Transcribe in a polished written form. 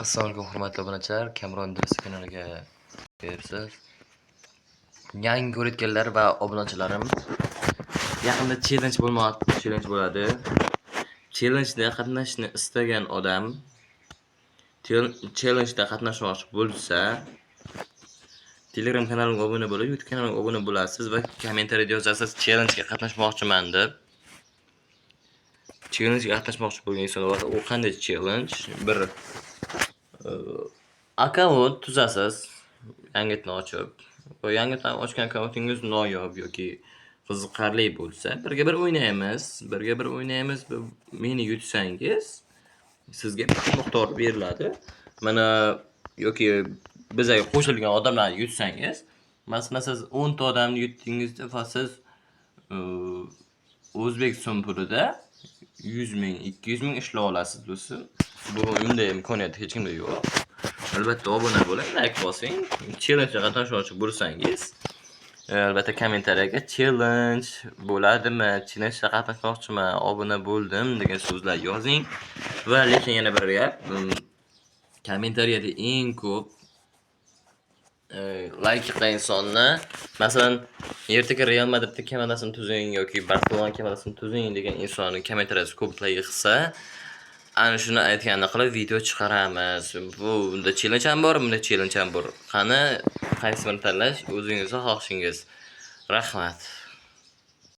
Assalomu alaykum, hurmatli obunachilar. Kamron Idris kanaliga kelibsiz. Yangi ko'rayotganlar va obunachilarim, yaqinda challenge bo'lmoqda, challenge bo'ladi. Challenge'da qatnashishni istagan odam challenge'da qatnashmoqchi bo'lsa, Telegram kanalimga obuna bo'lib, YouTube kanalimga obuna bo'lasiz va kommentariyada yozasiz challenge'ga qatnashmoqchiman deb. Challenge'ga qatnashmoqchi bo'lgan inson bor. U qanday challenge? Bir akkaunt tuzasiz, yangitni ochib va yangitdan ochgan akkauntingiz noyob yoki qiziqarli bo'lsa, birga bir o'ynaymiz, birga bir o'ynaymiz. Meni yutsangiz, sizga pul miqdori beriladi. Mana yoki bizaga qo'shilgan odamlarni yutsangiz, masalan, siz 10 ta odamni yutdingiz va siz o'zbek so'm pulida 100 ming, 200 ming ishlay olasiz do'stim. Bu unday imkoniyat hech kimda yo'q. Albatta obuna bo'ling, like bosing. Challenge'ga qatnashmoqchi bo'lsangiz, albatta kommentariyaga challenge bo'ladimi, challenge'da qatnashmoqchiman, obuna bo'ldim degan so'zlar yozing. Va lekin yana bir gap, kommentariyada eng ko'p like qilgan insonni, masalan, ertaga Real Madridda komandasini tuzing yoki Barselona komandasini tuzing degan insonni kommentariyasi ko'p like qilsa, ana shuni aytganini qilib video chiqaramiz. Bu bunda challenge ham bor, bunda challenge ham bor. Qani, qaysi birini tanlash o'zingizni xohishingiz. Rahmat.